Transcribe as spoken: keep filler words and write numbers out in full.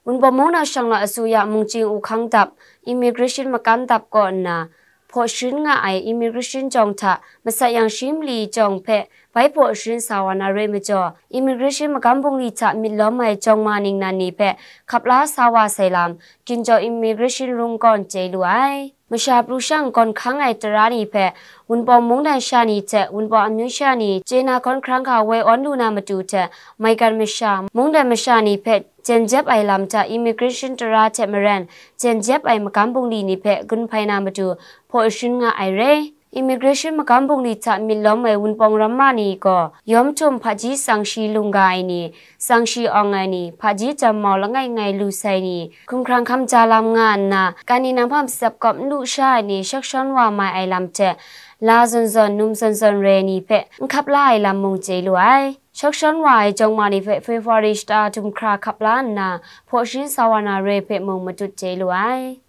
Wunpawng mungdan shang lau asuya mungchying uhkang dap, immigration makan dap kaw nna, hpaw sharin nga ai immigration jawng hta masat yang shi mali jawng hpe bai hpaw sharin sa wa na re majaw, immigration magam bungli hta myit lawm ai jawng ma ningnan ni hpe hkap la sa wa sai lam, Ginjaw immigration rung gaw chye lu ai. Masha pru shang gawn hkang ai tara ni hpe, Wunpawng mungdan sha ni hte Wunpawng amyu sha ni chye na hkawn hkrang hka woi awn lu na matu hte, maigan masha, mungdan masha ni hpe jen jep ai lam hta immigration tara hte maren, jen jep ai magam bungli ni hpe gun hpai na matu hpaw sharin nga ai re. Immigration magam bungli hta myit lawm ai Wunpawng ramma ni gaw, yawm htum hpaji tsang shi lungga ai ni, tsang shi awng ai ni, hpaji jam mau langai ngai lu sai ni, hkumhkrang hkam ja lam nga nna, kan ni nang hpa matsap kawp n lu sha ai ni, shak shawn wa mai ai lam hte, la zawn zawn, num zawn zawn re ai ni hpe n hkap la ai lam mung chye lu ai. Shak shawn wa ai jawng ma ni hpe February shata htum hkra hkap la nna, hpaw sharin sa wa na re hpe mung matut chye lu ai.